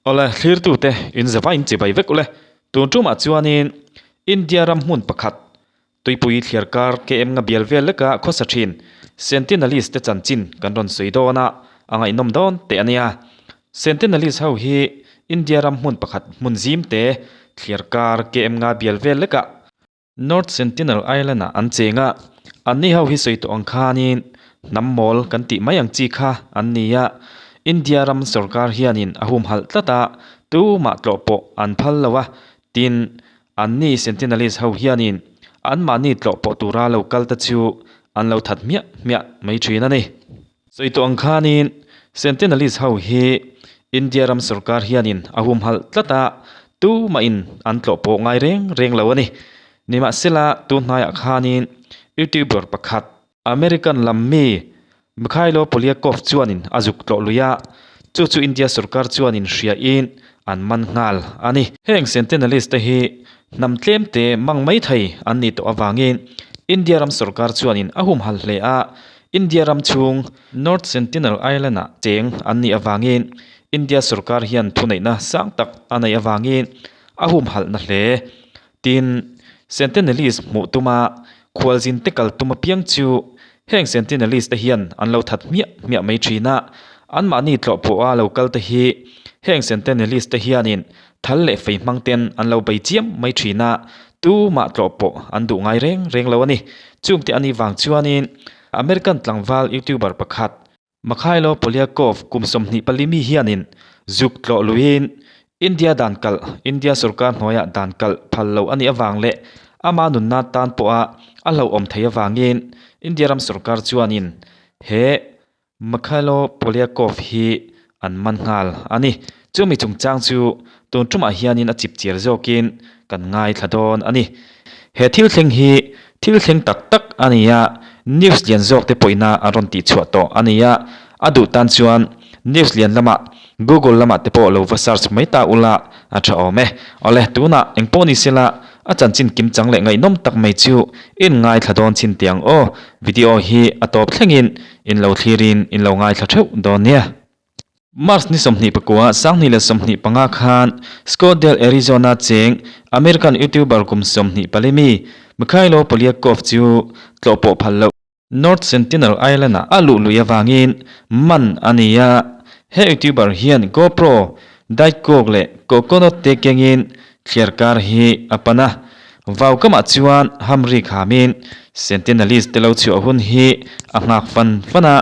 Awle, thlirtute in zava in chibai vek ule. Tun tumah chuanin India ram hmun pakhat, tuipui thliarkar KM nga bial vel leka khawsa thin Sentinelese te chanchin kan rawn sawi dawn a, a ngaihnawm dawn teh a nia. Sentinelese ho hi India ram hmun pakhat hmun zim te thliarkar KM nga bial vel leka North Sentinel Island-ah an cheng a, anni ho hi sawi tawh ang khanin hnam mawl kan tih mai ang chi kha an ni a, India ram sorkar hianin a humhalh tlat a, tumah tlawh pawh an phal lo a, tin, anni Sentinelese ho hianin anmahni tlawh pawh tura lo kal te chu an lo that hmiah hmiah mai thin a ni. Sawi tawh ang khanin Sentinelese ho hi India ram sorkar hianin a humhalh tlat a, tumahin an tlawh pawh ngai reng reng lo a ni. Nimahsela, tun hnaiah khanin YouTuber pakhat, American lam mi Mykhailo Polyakov chuanin a zuk tlawh lui a, chu chu India sorkar chuanin hriain an man nghal a ni. Heng Sentinelese te hi hnam tlemte mang mai thei an nih tawh avangin India ram sorkar chuanin a humhalh hle a, India ram chhung North Sentinel Island-ah cheng an nih avangin India sorkar hian thuneihna sang tak a neih avangin a humhalhna hle. Tin, Sentinelese hmuh tuma khualzin te kal tum apiang chu heng Sentinelese te hian an lo that hmiah hmiah mai thin a, anmahni tlawh pawha lo kal te hi heng Sentinelese te hianin thal leh fei hmang ten an lo bei chiam mai thin a, tumah tlawh pawh an duh ngai reng reng lo a ni. Chungte a nih vang chuanin American tlangval YouTuber pakhat Mykhailo Polyakov kum 24 mi hianin zuk tlawh luiin India dan kalh, India sorkar hnuaiah dan kalh phal lo a nih avang leh ama nunna tan pawha a hlauhawm thei avangin India ram sorkar chuanin he Mykhailo Polyakov hi an man nghal a ni. Chumi chungchang chu tun tumah hianin a chip chiar zawkin kan ngaithla dawn a ni. He thil thleng hi thil thleng tak tak a ni a, news lian zawk te pawhina an rawn tihchhuah tawh a ni a, a duh tan chuan news lian lamah Google lamah te pawh lo va search mai ta ula a tha awm e. Awle, tunah engpawh ni sela a chanchin kim chang leh ngaihnawm tak mai chu in ngaithla dawn chhin teh ang aw. Video hi a tawp thlengin in lo thlirin in lo ngaithla theuh dawn nia. March ni 21, 2025 khan Scottsdale, Arizona cheng American YouTuber kum 24 mi Mykhailo Polyakov chu tlawh pawh phal loh. North Sentinel Island-ah a luh lui avangin man a ni a, he YouTuber hian GoPro, Diet Coke leh Coconut te kengin thliarkar hi a pan a. Vaukamah chuan hamri khamin Sentinelese te lo chhuah hun hi a nghak fan fan a,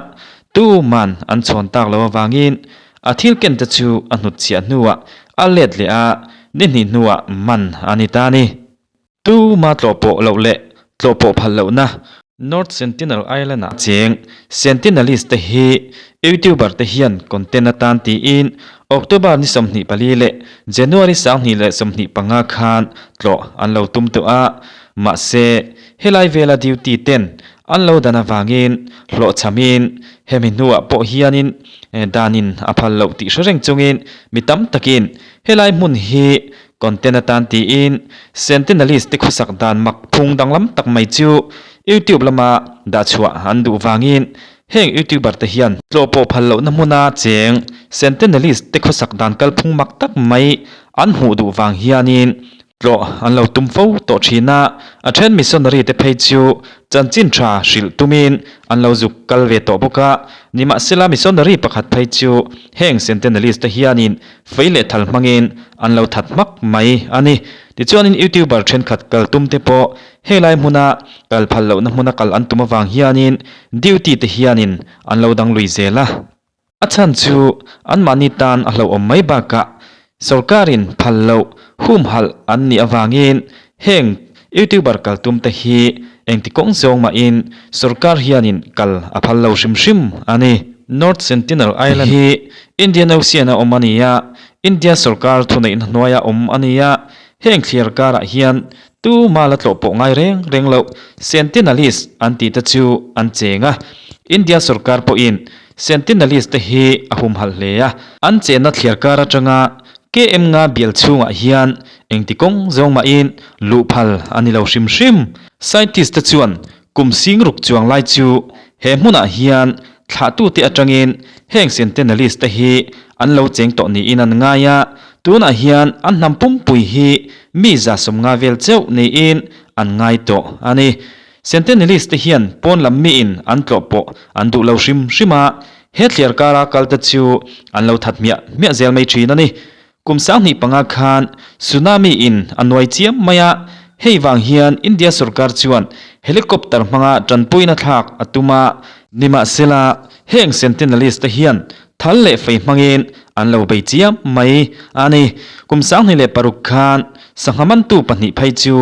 tuman an chhawn tak lo avangin a thil ken te chu a hnutchhiah hnuah a let leh a, ni hnih hnuah man a ni ta a ni. Tuma tlawh pawh loh leh tlawh pawh phal lohna North Sentinel Island-ah cheng Sentinelese te hi YouTuber te hian content atan tiin October ni 24 leh January 2025 khan tlawh an lo tum tawh a, mahse helai vela duty ten an lo dan avangin hlawhchhamin hemi hnuah pawh hianin danin a phal loh tih hre reng chungin mi tam takin helai hmun hi Content atan tiin Sentinelese te khawsak dan mak phung danglam tak mai chu YouTube lama dah chhuah an duh vangin heng YouTuber te hian tlawh pawh phal lohna hmuna cheng Sentinelese te khawsak dan kalphung mak tak mai an hmuh duh vang hianin tlawh an lo tum fo tawh thin a, a then missionary te phei chu chanchin tha hrilh tumin an lo zuk kal ve tawh bawk a, nimahsela missionary pakhat phei chu heng Sentinelese te hianin Fei leh thal hmangin an lo that hmak mai a ni. Tichuanin YouTuber thenkhat kal tum te pawh helai hmuna kal phal lohna hmuna kal an tum avang hianin duty te hianin an lo dang lui zel a. A chhan chu anmahni tan a hlauhawm mai bakah sorkarin phal loh humhalh an nih avangin heng YouTuber kal tum te hi engti kawng zawng mahin sorkar hianin kal a phal lo hrim hrim a ni. North Sentinel Island hi Indian Ocean a awm a ni a, India sorkar thuneihna hnuaia awm a ni a, heng thliar karah hian tuma la tlawh pawh ngai reng reng loh Sentinelese an tih te chu an cheng a, India sorkar pawhin Sentinelese te hi a humhalh hle a, an chenna thliar kar atanga KM nga bial chhungah hian engti kawng zawng mahin luh phal a ni lo hrim hrim. Scientist te chuan kum sing ruk chuang lai chu he hmunah hian thlahtute atangin heng Sentinelese te hi an lo cheng tawh niin an ngai a, tunah hian an hnam pumpui hi mi 150 vel cheuh niin an ngai tawh a ni. Sentinelese te hian pawn lam miin an tlawh pawh an duh lo hrim hrim a, he thliar kara kal te chu an lo that hmiah hmiah zel mai thin a ni. Kum 2005 khan tsunami in a nuai chiam mai a, hei vang hian India sorkar chuan helicopter hmanga tanpuina thlak a tum a, nimahsela heng Sentinelese te hian thal leh fei hmangin an lo bei chiam mai a ni. Kum 2006 khan sangha mantu pahnih phei chu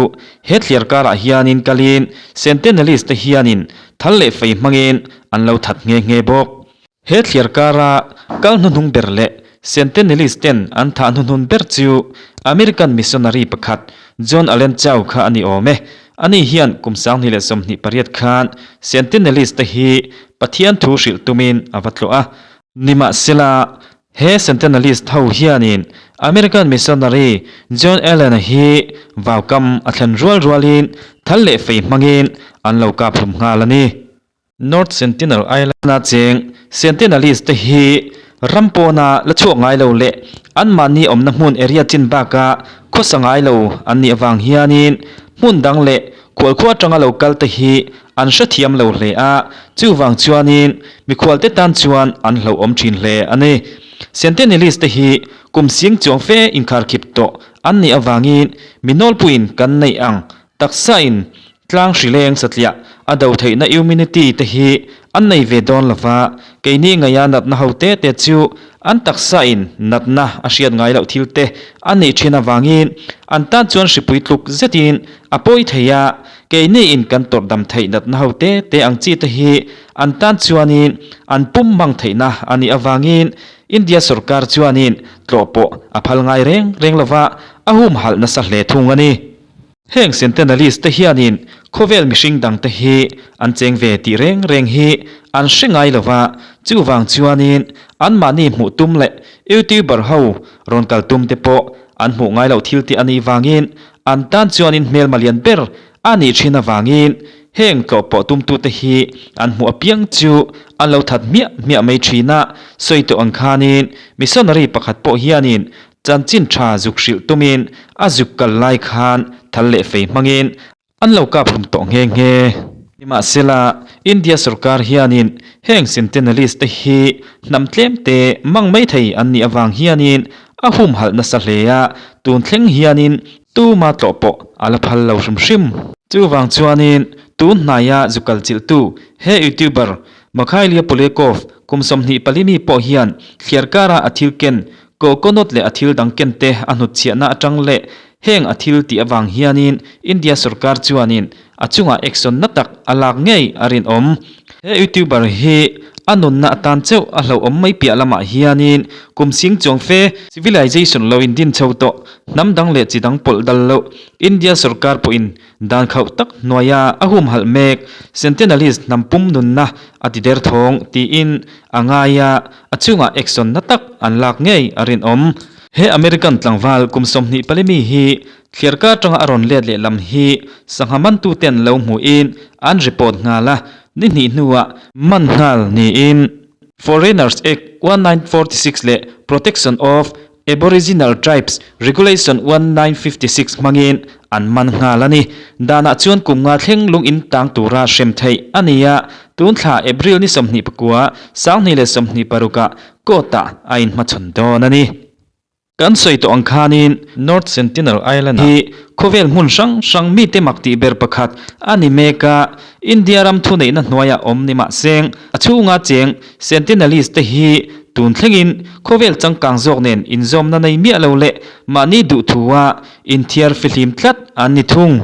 he thliar karah hianin kalin Sentinelese te hianin thal leh fei hmangin an lo that nghe nghe bawk. He thliar kara kal hnuhnung ber leh Sentinelese ten an thah hnuhnun ber chu American missionary pakhat John Allen Chau kha a ni awm e. Ani hian kum 2028 khan Sentinelese te hi Pathian thu hrilh tumin a va tlawh a. Nimahsela, he Sentinelese ho hianin American missionary John Allen-a hi vaukam a thlen rual rualin thal leh fei hmangin an lo kap hlum nghal a ni. North Sentinel Island-a cheng Sentinelese te hi ram pawna la chhuak ngai lo leh anmahni awmna hmun area chin baka khawsa ngai lo an nih avang hianin hmun dang leh khualkhua atanga lo kal te hi an hrethiam lo hle a, chuvang chuanin mikhualte tan chuan an hlauhawm thin hle a ni. Sentinelese te hi kum sing chuang fe inkharkhip tawh an nih avangin mi nawlpuiin kan neih ang taksain Tlang hrileng satliah a do theihna immunity te hi an nei ve dawn lo va, keini ngaia natna ho te te chu an taksain natna a hriat ngai loh thil te a nih thin avangin an tan chuan hripui tluk zetin a pawi thei a, keiniin kan tawrh dam theih natna ho te te ang chi te hi an tan chuanin an pum mang theihna a nih avangin India sorkar chuanin tlawh pawh a phal ngai reng reng lo va, a humhalh nasa hle thung a ni. Heng Sentinelese te hianin khawvel mihring dangte hi an cheng ve tih reng reng hi an hre ngai lo va, chuvang chuanin anmahni hmuh tum leh YouTuber ho rawn kal tum te pawh an hmuh ngai loh thil tih a nih vangin an tan chuanin hmelma lian ber a nih thin avangin heng tlawh pawh tumtute hi an hmuh apiang chu an lo that hmiah hmiah mai thin a, sawi tawh ang khanin missionary pakhat pawh hianin Chanchin tha zuk hrilh tumin a zuk kal lai khan thal leh fei hmangin an lo kap hlum tawh nghe nghe. Nimahsela, India sorkar hianin heng Sentinelese te hi hnam tlem te mang mai thei an nih avang hianin a humhalh nasa hle a, tun thleng hianin tuma tlawh pawh a la phal lo hrim hrim. Chuvang chuanin tun hnaia zuk kal chilhtu he YouTuber Makhailya Polekov kum 24 mi pawh hian thliar kara a thil ken Coconut leh a thil dang ken te a hnutchhiahna atang leh heng a thil tih avang hianin India sorkar chuanin a chungah action na tak a lak ngei a rinawm. He YouTuber hi a nunna atan cheuh a hlauhawm mai piah lamah hianin kum sing chuang fe civilization lo in din chho tawh hnam dang leh chi dang pawlh dal loh India sorkar pawhin Dan khauh tak hnuaia a humhalh mek Sentinelese hnam pum nunna a ti derthawng tiin a ngai a, a chungah action na tak an lak ngei a rinawm. He American tlangval kum 24 mi hi thliarkar atanga a rawn let leh lam hi sangha mantuten lo hmuhin an report nghal a, ni hnih hnuah man nghal niin Foreigners Act 1946 leh Protection of Aboriginal Tribes Regulation 1956 hmangin an man nghal a ni. Danah chuan kum nga thleng lung in tang tura hrem theih a ni a, tun thla April ni 29, 2026 ah court-ah a inhmachhawn dawn a ni. Kan sawi tawh ang khanin North Sentinel Island hi khawvel hmun hrang hrang mite mak tih ber pakhat a ni mek a, India ram thuneihna hnuaiah awm ni mahseng a chhunga cheng Sentinelese te hi tun thlengin khawvel changkang zawk nen inzawmna nei miah lo leh mahni duhthua inthiar fihlim tlat an ni thung.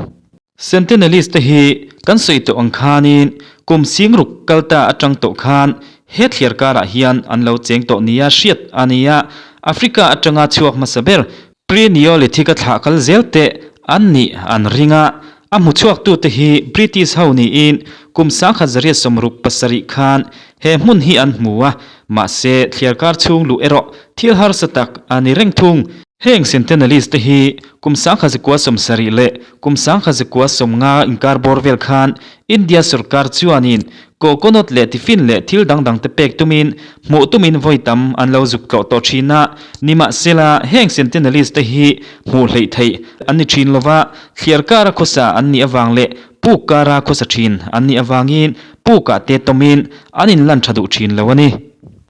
Sentinelese te hi kan sawi tawh ang khanin kum singruk kal ta atang tawh khan he thliar karah hian an lo cheng tawh nia hriat a ni a, Africa atanga chhuak hmasa ber Pre-Neolithic a thlah kal zel teh an nih an ring a, a hmu chhuaktute hi British ho niin kum 1967 khan he hmun hi an hmu a, mahse thliarkar chhung luh erawh thil harsa tak a ni reng thung. Heng Sentinelese te hi kum 1970 leh kum 1990 inkar bawr vel khan India sorkar chuanin. Coconut leh tiffin leh thil dang dang te pek tumin hmuh tumin vawi tam an lo zuk tlawh tawh thin a. Nimahsela, heng Sentinelese te hi hmuh hleih theih an ni thin lova, thliar kara khawsa an nih avang leh puk kara khawsa thin an nih avangin pukah te tawmin an inlan tha duh thin lo a ni.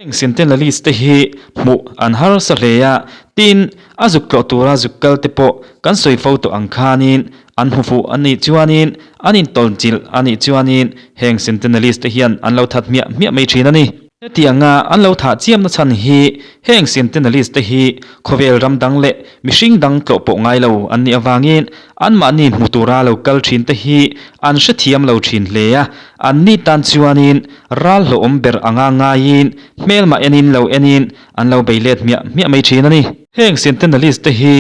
Heng Sentinelese te hi hmuh an harsa hle a, tin, a zuk tlawh tura zuk kal te pawh kan sawi fo tawh ang khanin An hmu fuh a nih chuanin, an intawnchilh a nih chuanin heng Sentinelese te hian an lo that hmiah hmiah mai thin a ni. Hetianga an lo thah chiamna chhan hi heng Sentinelese te hi khawvel ram dang leh mihring dang tlawh pawh ngai lo an nih avangin anmahni hmu tura lo kal thin te hi an hrethiam lo thin hle a, anni tan chuanin ral hlauhawm ber anga ngaiin hmelmah enin lo enin an lo bei let hmiah hmiah mai thin a ni. Heng Sentinelese te hi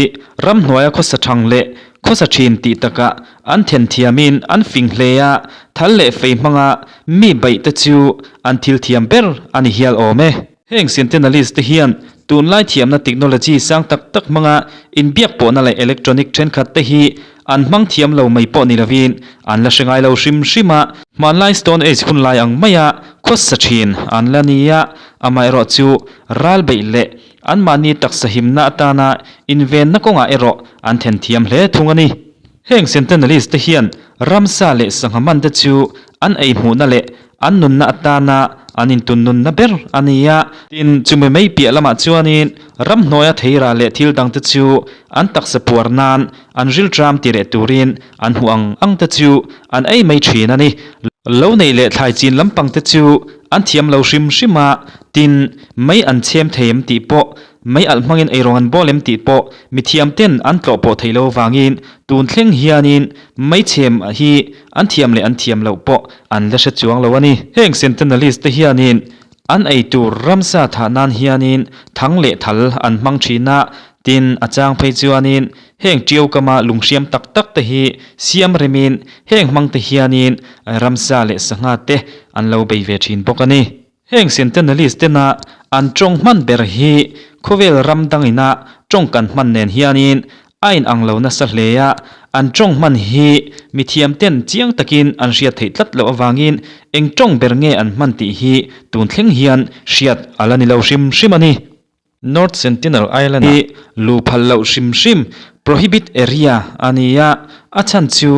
ramhnuaia khawsa thang leh Khawsa thin tih takah an then thiamin an fing hle a, thal leh fei hmanga mi baih te chu an thil thiam ber a ni hial awm e. Heng Sentinelese te hian tunlai thiamna technology sang tak tak hmanga inbiak pawhna leh electronic thenkhat te hi an hmang thiam lo mai pawh ni lovin an la hre ngai lo hrim hrim a, hmanlai Stone Age hunlai ang maia khawsa thin an la ni a, amaherawhchu ral beih leh Anmahni taksa himna atana invenna kawngah erawh an then thiam hle thung a ni. Heng Sentinelese te hian ramsa leh sangha man te chu an ei hmuhna leh an nunna atana an intunnunna ber a ni a. Tin, chumi mai piah lamah chuanin ramhnuaia theira leh thil dangte chu an taksa puar nan an rilṭam ti leh turin an hmuh ang ang te chu an ei mai ṭhin a ni. Lo neih leh thlai chin lampang te chu an thiam lo hrim hrim a, tin, mei an chhem thei em tih pawh, mei alh hmangin eirawng an bawl em tih pawh mithiam ten an tlawh pawh thei lo vangin tun thleng hianin mei chhem hi an thiam leh an thiam loh pawh an la hre chuang lo a ni. Heng Sentinelese te hianin An ei tur ramsa thah nan hianin thang leh thal an hmang thin a, tin a chang phei chuanin heng ṭiau kama lunghriam tak tak te hi siam remin heng hmang te hianin ramsa leh sangha te an lo bei ve thin bawk a ni. Heng Sentinelese tena an ṭawng hman ber hi khawvel ram dangina ṭawng kan hman nen hianin A inang lo nasa hle a, an tawng hman hi mithiam ten chiang takin an hriat theih tlat loh avangin eng tawng ber nge an hman tih hi tun thleng hian hriat a la ni lo hrim hrim a ni. North Sentinel Island hi luh phal loh hrim hrim, prohibit area, a ni a, a chhan chu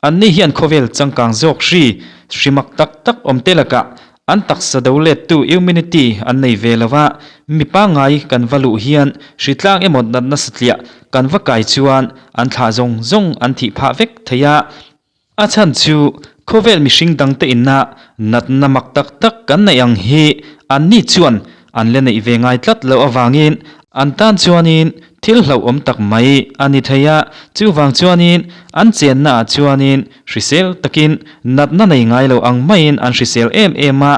anni hian khawvel changkang zawk hri hrimak tak tak awm te lakah An taksa do lettu immunity an nei ve lo a, mi pangngai kan va luh hian hritlang emaw natna satliah kan va kai chuan an thlah zawng zawng an thih phah vek thei a. A chhan chu khawvel mihring dangte inna natna mak tak tak kan neih ang hi anni chuan an la neih ve ngai tlat loh avangin an tan chuanin thil hlauhawm tak mai a ni thei a, chuvang chuanin an chennaah chuanin hrisel takin natna nei ngai lo ang maiin an hrisel em em a,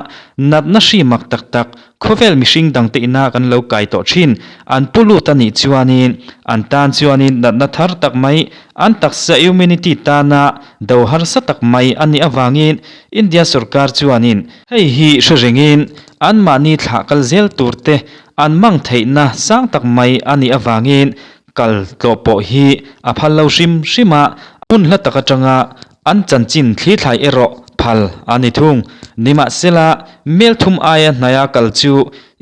natna hri mak tak tak khawvel mihring dangte ina kan lo kai tawh thin an pu lut a nih chuanin an tan chuanin natna thar tak mai an taksa immunity tana do harsa tak mai a nih avangin India sorkar chuanin hei hi hre rengin anmahni thlah kal zel tur te an mang theihna sang tak mai a nih avangin kal tlawh pawh hi a phal lo hrim hrim a, hmun hla tak atanga an chanchin thli thlai erawh phal a ni thung. Nimahsela, mel thum aia hnaia kal chu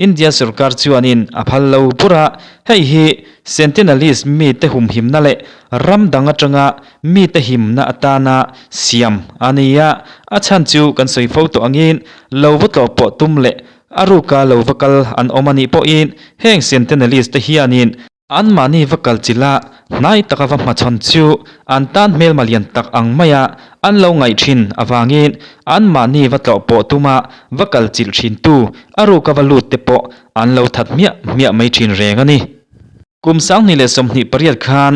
India sorkar chuanin a phal lo bur a, hei hi Sentinelese mite humhimna leh ram dang atanga mite himna atana siam a ni a, a chhan chu kan sawi fo tawh angin lo va tlawh pawh tum leh A ruka lo va kal an awm a nih pawhin heng Sentinelese te hianin anmahni va kal chila hnai taka va hmachhawn chu an tan hmelma lian tak ang maia an lo ngaih thin avangin anmahni va tlawh pawh tuma va kal chilh thintu a ruka va lut te pawh an lo that hmiah hmiah mai thin reng a ni. Kum 2028 khan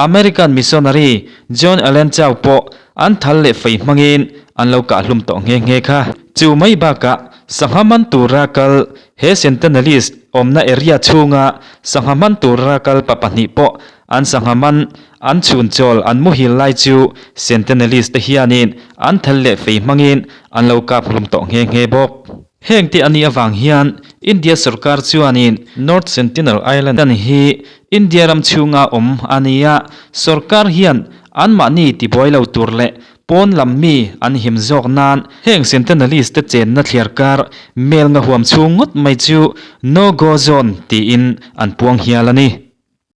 American missionary John Allen Chau pawh an thal leh fei hmangin an lo kah hlum tawh nghe nghe kha. Chu mai bakah sangha man tura kal he Sentinelese awmna area chhunga sangha man tura kal pa pahnih pawh an sangha man an chhun chawl an muhil lai chu Sentinelese te hianin an thal leh fei hmangin an lo kap hlum tawh nghe nghe bawk. Heng te a nih avang hian India sorkar chuanin North Sentinel Island hi India ram chhunga awm a ni a, sorkar hian anmahni tibuai lo tur leh Pawn lam mi an him zawk nan heng Sentinelese te chenna thliar kar mel nga huam chhung ngawt mai chu No Go Zone tiin an puang hial a ni.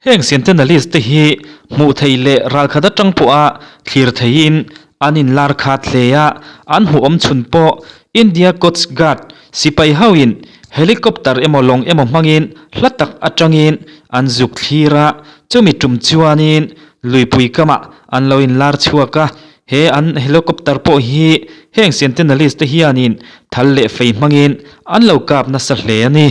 Heng Sentinelese te hi hmuh theih leh ralkhat atang pawha thlir theihin an inlar khat hle a, an hmuhawm chhun pawh India Coast Guard sipai hoin helicopter emaw lawng emaw hmangin hla tak atangin an zuk thlir a, chumi tum chuanin luipui kamah an lo inlar chhuak a, he an helicopter pawh hi heng Sentinelese te hianin thal leh fei hmangin an lo kap nasa hle a ni.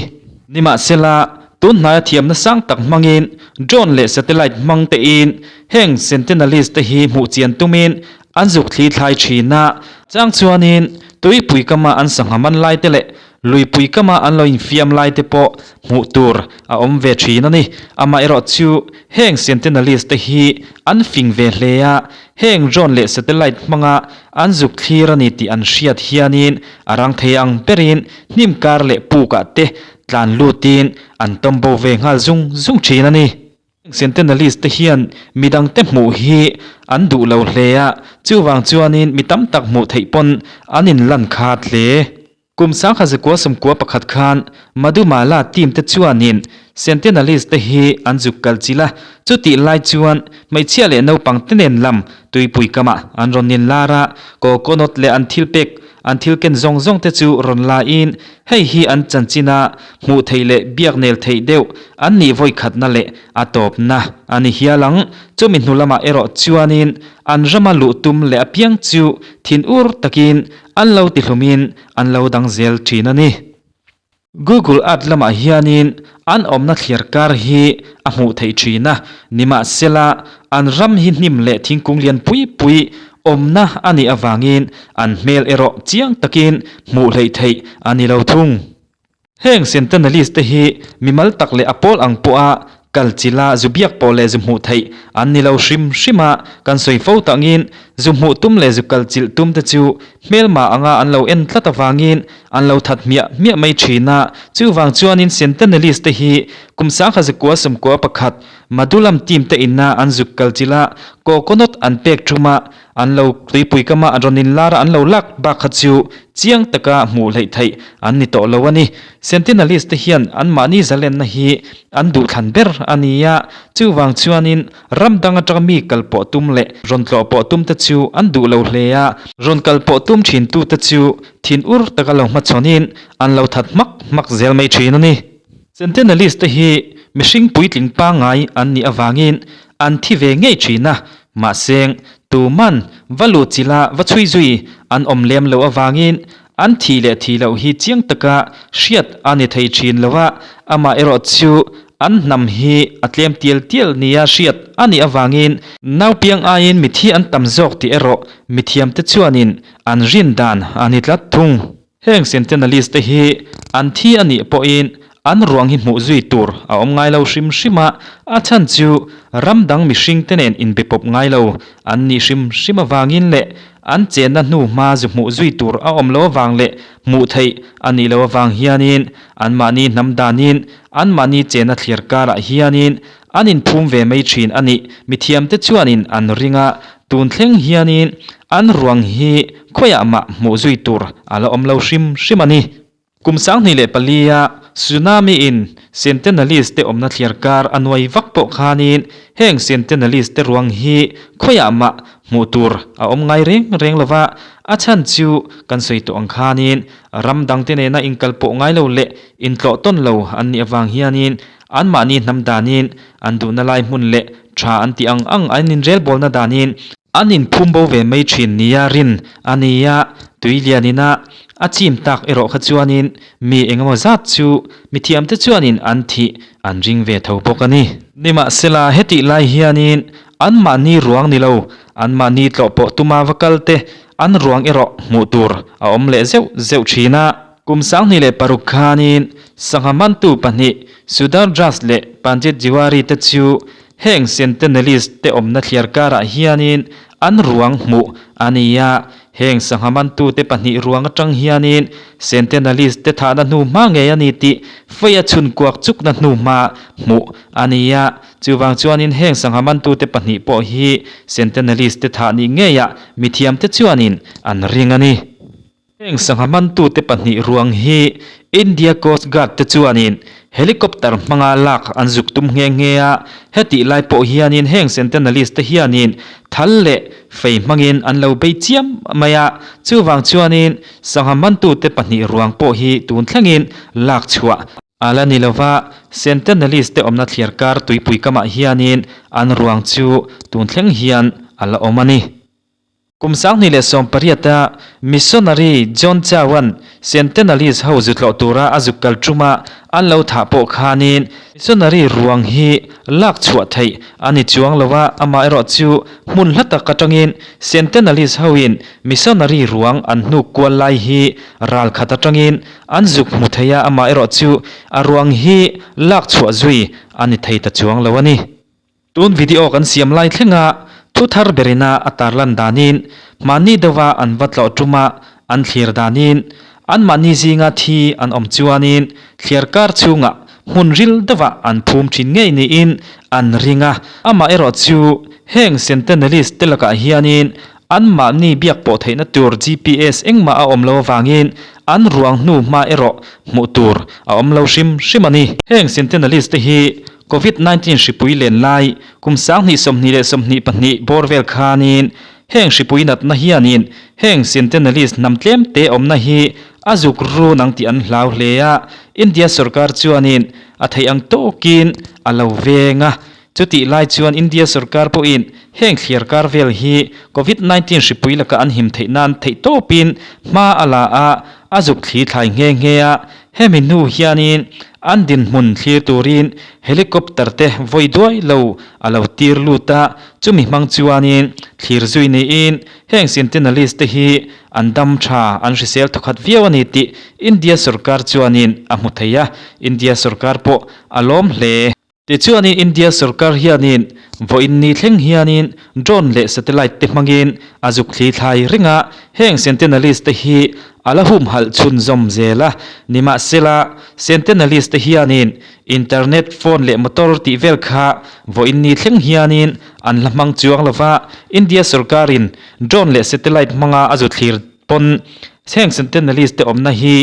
Nimahsela, tun hnaia thiamna sang tak hmangin drone leh satellite hmang tein heng Sentinelese te hi hmuh chian tumin an zuk thli thlai thin a, chang chuanin tuipui kama an sangha man lai te leh Luipui kama an lo infiam lai te pawh hmuh tur a awm ve thin a ni. Amaherawh chu heng Sentinelese te hi an fing ve hle a, heng drone leh satellite hmanga an zuk thlir a ni tih an hriat hianin a rang thei ang berin hnim kar leh pukah te tlan lutin an tawm bo ve nghal zung zung thin a ni. Sentinelese te hian midangte hmuh hi an duh lo hle a, chuvang chuanin mi tam tak hmuh theih pawn an inlan khat hle. Kum 1991 khan Madhumala team te chuanin Sentinelese te hi an zuk kal chilh a, chutih lai chuan hmeichhia leh naupang te nen lam tuipui kamah an rawn inlar a, coconut leh an thil pek an thil ken zawng zawng te chu rawn la in hei hi an chanchin a hmuh theih leh biak nel theih deuh an nih vawikhatna leh a tawpna a ni hial ang. Chumi hnu lamah erawh chuanin an rama luh tum leh apiang chu thin ur takin An lo ti hlumin an lo dang zel thin a ni. Google Earth lamah hianin an awmna thliar kar hi a hmuh theih thin a, nimahsela an ram hi hnim leh thingkung lian pui pui awmna a nih avangin an hmel erawh chiang takin hmuh hleih theih a ni lo thung. Heng Sentinelese te hi mimal tak leh a pawl ang pawha kal chila zu biak pawh leh zu hmuh theih an ni lo hrim hrim a, kan sawi fo tangin zu hmuh tum leh zu kal chilh tum te chu hmelma anga an lo en tlat avangin an lo that hmiah hmiah mai thin a, chuvang chuanin Sentinelese te hi kum 1991 Madulam team te ina an zuk kal chila coconut an pek thuma An lo tuipui kama an rawn inlar a, an lo lak bak kha chu chiang taka hmuh hleih theih an ni tawh lo a ni. Sentinelese te hian anmahni zalenna hi an duhthlan ber a ni a, chuvang chuanin ram dang atanga mi kal pawh tum leh rawn tlawh pawh tum te chu an duh lo hle a, rawn kal pawh tum thin tu te chu thin ur taka lo hmachhawnin an lo that hmak hmak zel mai thin a ni. Sentinelese te hi mihring puitling pangngai an nih avangin an thi ve ngei thin a, mahse tuman va luh chila va chhui zui an awm lem loh avangin an thih leh thih loh hi chiang taka hriat a ni thei thin lo a, amaherawh chu an hnam hi a tlem tial tial nia hriat a nih avangin naupiang aiin mithi an tam zawk tih erawh mithiamte chuanin an rin dan a ni tlat thung. Heng Sentinelese te hi an thi a nih pawhin an ruang hi hmuh zui tur a awm ngai lo hrim hrim a, a chhan chu ram dang mihring te nen inbe pawp ngai lo an nih hrim hrim avangin leh an chenna hnu hma zu hmuh zui tur a awm lo avang leh hmuh theih a nih lo avang hianin anmahni hnam danin anmahni chenna thliar karah hianin an inphum ve mai thin a nih mithiamte chuanin an ring a, tun thleng hianin an ruang hi khawiah mah hmuh zui tur a la awm lo hrim hrim a ni. Kum 2004-a tsunami-in Sentinelese te awmna thliar kar a nuai vak pawh khanin heng Sentinelese te ruang hi khawiah mah hmuh tur a awm ngai reng reng lo va, a chhan chu kan sawi tawh ang khanin ram dangte nena inkal pawh ngai lo leh intlawh tawn lo an nih avang hianin Anmahni hnam danin an duhna lai hmun leh tha an tih ang ang an inrelbawlna danin an inphum bo ve mai thin nia rin a ni a, tui lianina a chim tak erawh kha chuanin mi engemaw zat chu mithiamte chuanin an thih an ring ve tho bawk a ni. Nimahsela hetih lai hianin anmahni ruang ni lo, anmahni tlawh pawh tuma va kal te an ruang erawh hmuh tur a awm leh zeuh zeuh thin a. Kum 2006 khanin sangha mantu pahnih Sudhar Das leh Panjit Jiwari te chu heng Sentinelese te awmna thliar karah hianin an ruang hmuh a ni a. Heng sangha mantute pahnih ruang atang hianin Sentinelese te thahna hnu hma ngei a ni tih fei a chhun kuak chukna hnu hma hmuh a ni a. Chuvang chuanin heng sangha mantute pahnih pawh hi Sentinelese te thah nih ngeiah mithiamte chuanin an ring a ni. Heng sangha mantute pahnih ruang hi India Coast Guard te chuanin helicopter hmanga lak an zuk tum nghe nghe a, hetih lai pawh hianin heng Sentinelese te hianin thal leh fei hmangin an lo bei chiam mai a, chuvang chuanin sangha mantute pahnih ruang pawh hi tun thlengin lak chhuah a la ni lova, Sentinelese te awmna thliar kar tuipui kamah hianin an ruang chu tun thleng hian a la awm a ni. Kum 2018-a Missionary John Chow-a'n Sentinelese ho zu tlawh tura a zuk kal ṭuma an lo thah pawh khanin missionary ruang hi lak chhuah theih a ni chuang lo a, amaherawhchu hmun hla tak aṭangin Sentinelese hoin missionary ruang an hnuk kual lai hi ral khat aṭangin an zuk hmu thei a, amaherawhchu a ruang hi lak chhuah zui a ni thei ta chuang lo a ni. Tun video kan siam lai thlenga thu thar berina a tarlan danin mahni deuha an va tlawh tuma an thlir danin anmahni zinga thi an awm chuanin thliar kar chhungah hmun ril deuha an phum thin ngei niin an ring a. Amaherawh chu heng Sentinelese te lakah hianin anmahni biak pawh theihna tur GPS engmah a awm lo avangin an ruang hnu hma erawh hmuh tur a awm lo hrim hrim a ni. Heng Sentinelese te hi Covid 19 hripui len lai kum 2022 bawr vel khanin heng hripui natna hianin heng Sentinelese hnam tlem te awmna hi a zuk run ang tih an hlau hle a, India sorkar chuanin a theih ang tawkin a lo veng a. Chutih lai chuan India sorkar pawhin heng thliar kar vel hi Covid 19 hripui laka an him theih nan theih tawpin hma a la a, a zuk thli thlai nghe nghe a. Hemi hnu hianin an dinhmun thlir turin helicopter te vawi duai lo a lo tir lut a, chumi hmang chuanin thlir zui niin heng Sentinelese te hi an dam tha, an hrisel thawkhat viau a ni tih India sorkar chuanin a hmu thei a, India sorkar pawh a lawm hle. Tichuanin India sorkar hianin vawiin ni thleng hianin drone leh satellite te hmangin a zuk thli thlai reng a, heng Sentinelese te hi a la humhalh chhunzawm zel a. Nimahsela, Sentinelese te hianin internet, phone leh motor tih vel kha vawiin ni thleng hianin an la hmang chuang lo va, India sorkarin drone leh satellite hmanga a zu thlir pawn heng Sentinelese te awmna hi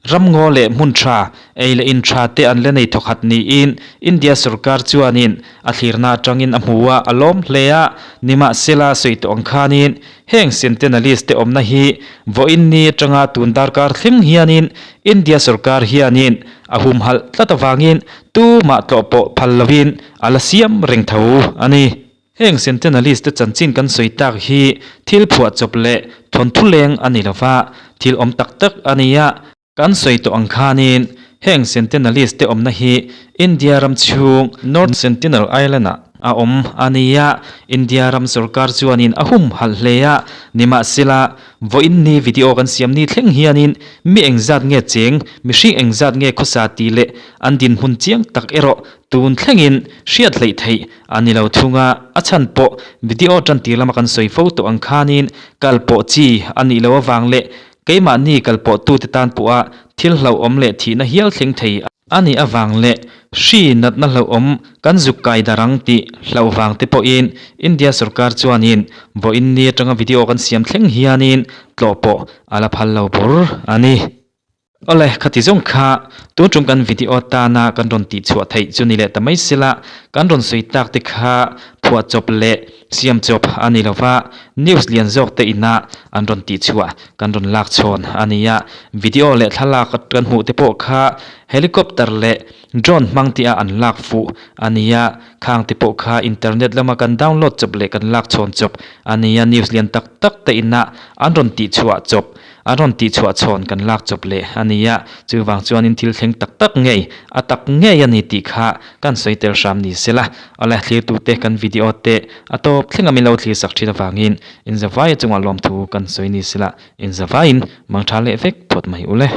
Ramngaw leh hmun tha, ei leh in tha te an la nei thawkhat niin India sorkar chuanin a thlirna atangin a hmu a, a lawm hle a. Nimahsela, sawi tawh ang khanin heng Sentinelese te awmna hi vawiin ni atanga tun darkar thleng hianin India sorkar hianin a humhalh tlat avangin tumah tlawh pawh phal lovin a la siam reng tho a ni. Heng Sentinelese te chanchin kan sawi tak hi thil phuahchawp leh thawnthu leng a ni lova, thil awm tak tak a ni a. Kan sawi tawh ang khanin heng Sentinelese te awmna hi India ram chhung North Sentinel Island-ah a awm a ni a, India ram sorkar chuanin a humhalh hle a, nimahsela vawiin ni video kan siam ni thleng hianin mi engzat nge cheng, mihring engzat nge khawsa tih leh an dinhmun chiang tak erawh tun thlengin hriat hleih theih A ni lo thung a, a chhan pawh video tan tir lama kan sawi fo tawh ang khanin kal pawh chi a nih loh avang leh keimahni kal pawh tute tan pawha thil hlauhawm leh thihna hial thleng thei a nih avang leh hri natna hlauhawm kan zuk kai dar ang tih hlauh vang te pawhin India sorkar chuanin vawiin ni atanga video kan siam thleng hianin tlawh pawh a la phal lo bur a ni. Awle, khati zawng kha tun tum kan video tana kan rawn tih chhuah theih chu ni leh ta mai sela, kan rawn sawi tak te kha phuahchawp leh siamchawp a ni lova, news lian zawk te ina an rawn tih chhuah kan rawn lak chhawn a ni a, video leh thlalak kan hmuh te pawh kha helicopter leh drone hmang tih a an lak fuh a ni a, khang te pawh kha internet lama kan download chawp leh kan lak chhawn chawp a ni a, news lian tak tak te ina an rawn tih chhuah chawp A rawn tih chhuah chhawn kan lak chawp leh a ni a, chuvang chuanin thil thleng tak tak ngei, a tak ngei a ni tih kha kan sawi tel hram ni se la. Awle thlirtute kan video te a tawp thleng a min lo thlir sak thin avangin inzavaia chungah lawmthu kan sawi ni se la, inzavaiin mangtha leh vek phawt mai ule.